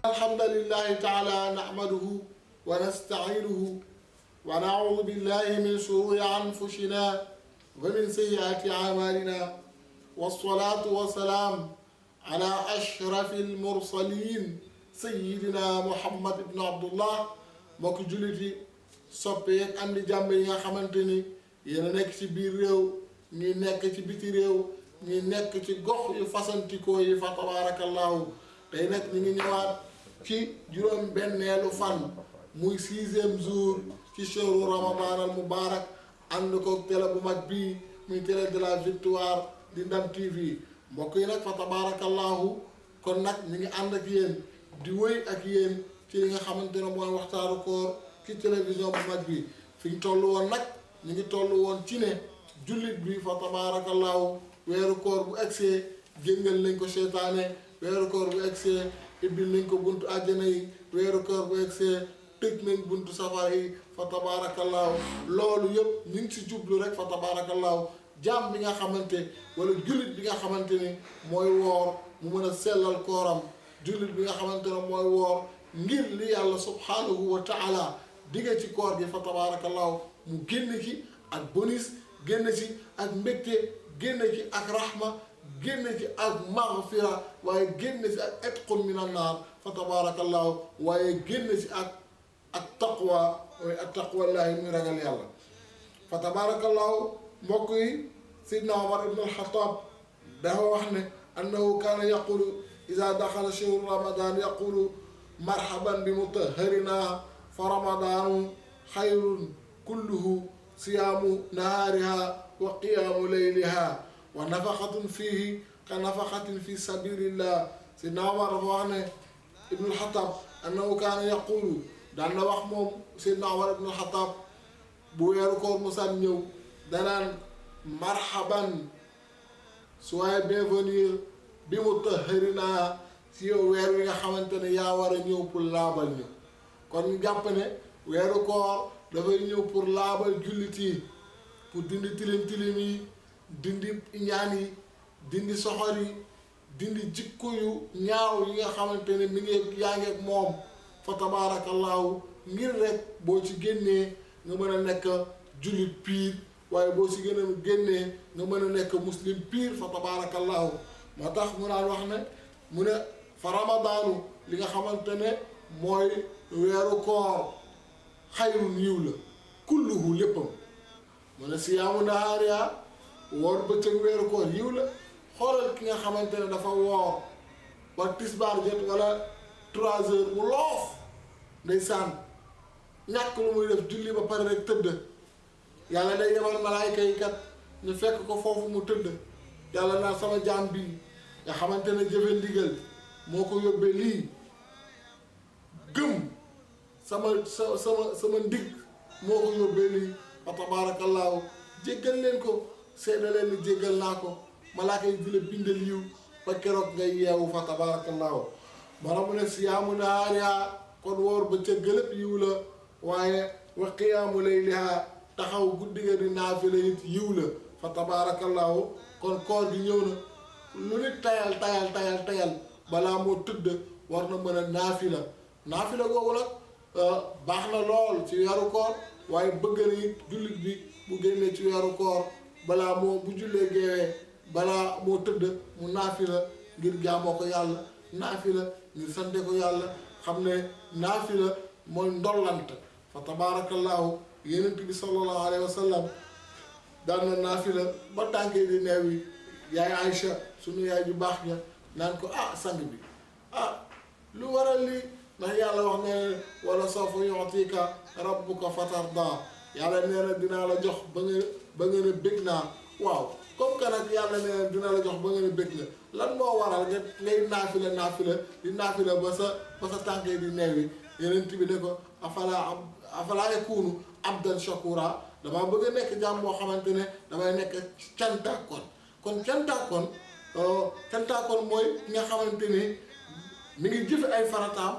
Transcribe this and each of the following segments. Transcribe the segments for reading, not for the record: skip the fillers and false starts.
الحمد لله تعالى نحمده ونستعينه ونعوذ بالله من شرور أنفسنا ومن سيئات أعمالنا والصلاة والسلام على أشرف المرسلين سيدنا محمد بن عبد الله mbokk jullit yi soppe yeeg am di jàmm yi nga xamante ni yéen a nekk ci biir réew ñi nekk ci biti réew ñi nekk ci gox yu fasantikoo yi fa tabaarakallaahu tey nag ñu ngi ñëwaat ci juróom benneelu fan muy 6e jour ci shahru ramadan al mubarak ànd ko télé bu mag bii muy télé de la victoire di Ndam TV mbokk yi nag fa tabaarakallaahu kon nag ñu ngi ànd ak yéen di wéy ak yéen ci li nga xamante ne mooy waxtaanu koor ci télévision bu mag bi fi ñu toll woon nag ñu ngi toll woon ci ne jullit bi fa tabaarakallaahu weeru koor bu egsee géngal nañ ko seytaane weeru koor bu egsee ibbil nañ ko buntu àjjana yi weeru koor bu egsee tëj nañ buntu safara yi fa tabaarakallaahu loolu yëpp ñu ngi ci jublu rek fa tabaarakallaahu jaam bi nga xamante wala jullit bi nga xamante ni mooy woor mu mën a sellal kooram jullit bi nga xamante ne mooy woor ngir li yàlla subhanahu wa taala digga ci koor gi fa tabaarakallaahu mu génn ci ak bonus génn ci ak mbégte génn ci ak rahma génn ci ak maghfira waaye génn ci ak itqun minan naar fa tabaarakallaahu waaye génn ci ak taqwa mooy ak taqwallaahi muy ragal yàlla fa tabaarakallaahu mbokk yi Seydina Omar ibn al-Khattab dafa wax ne annahu kaana yaqulu ida daxala shahru ramadan yaqulu marhaban bi mutahharina fa ramadanu xayrun kulluhu siyaamu nahaariha wa qiyaamu layliha wa nafaxatun fiihi ka nafaxatin fi sabilillah Seydina Omar dafa wax ne ibnul Xattaab annahu kaana yaqulu daan na wax moom Seydina Omar ibnul Xattaab bu weeru koor musaan ñëw danaan marhaban soyez bienvenue bi mutahharina si yow weer wi nga xamante ne yaa war a ñëw pour laabal ñu kon ñu jàpp ne weeru koor dafay ñëw pour laabal jullit yi pour dindi tilim yi dindi ñaan yi dindi soxor yi dindi jikko yu ñaaw yi nga xamante ne mi ngi yaa ngi ak moom fa tabaarakallaahu ngir rek boo ci génnee nga mën a nekk jullit piir waaye boo ci gën a génnee nga mën a nekk muslim piir fa tabaarakallaahu moo tax mu naan wax ne mu ne fa ramadaanu li nga xamante ne mooy weeru koor xayrun yiw la kulluhu léppam mu ne siyaamu nahaariha woor bëccëg weeru koor yiw la xoolal ki nga xamante ne dafa woor ba tisbaar jot wala 3 heures mu loof ndeysaan ñàkk lu muy def julli ba pare rek tëdd yàlla day yebal malaayka yi kat ñu fekk ko foofu mu tëdd yàlla naa sama jaam bii nga xamante ne jëfe ndigal moo ko yóbbee lii gëm sama ndig moo ko yóbbee lii fa tabaarakallaahu jéggal leen ko seeda leen ni jéggal naa ko malaaka yi di la bindal yiw ba keroog ngay yeewu fa tabaarakallaahu mara mu ne siyaamu nahaariha kon woor ba ca gëlëb yiw la waaye wa qiyaamu layliha taxaw guddi nga di naafila it yiw la fa tabaarakallaahu kon koor gi ñëw na lu nit tayal balaa moo tëdd war na mën a naafila googu nag baax na lool ci weeru koor waaye bëgg na it jullit bi bu génnee ci weeru koor balaa moo bu jullee geewee balaa moo tëdd mu naafila ngir jaamoo ko yàlla naafila ngir sante ko yàlla xam ne naafila mooy ndollant fa tabaarakallaahu yonent bi sallallahu alayhi wa sallam daan na naafila ba tànkee di neew yi yaay Aïcha sunu yaay ju baax ja naan ko sang bi lu waral lii ndax yàlla wax ne wala sawfa yu'tika rabbuka fatarda yàlla nee na dinaa la jox ba nga ne bég naa waaw comme que nag yàlla nee na dina la jox ba nga ne bég na lan moo waral nga ngay naafila ba sa tànkee di neew yi yeneen bi ne ko afala yakunu abdan shakura damaa bëgg a nekk jàmm boo xamante ne damay nekk cantaakoon kon cantaakoon mooy ki nga xamante ni mi ngi jëfe ay farataam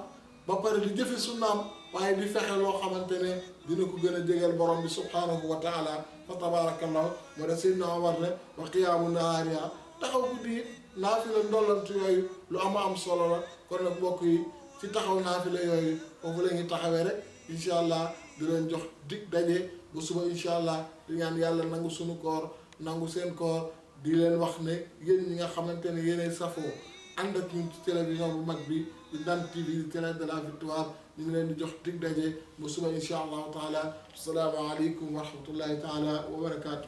ba pare di jëfe sunnaam waaye di fexe loo xamante ne dina ko gën a jegeel borom bi subhanahu wa taala fa tabarakallahu moo def Seydina Omar ne wa qiyaamu nahaariha taxaw guddi it naafila ndollantu yooyu lu am solo la kon nag mbokk yi ci taxaw naafila yooyu foofu la ñuy taxawee rek incha allah di leen jox dig daje ba suba incha allah di ñaan yàlla nangu sunu koor nangu seen koor di leen wax ne yéen ñi nga xamante ne yéenay safoo ànd ak ñun ci télévision bu mag bi di Ndane TV di télé de la victoire ñu ngi leen di jox dig daje ba suba incha allahu taala asalaamaaleykum wa rahmatullahi taala wa barakaatu.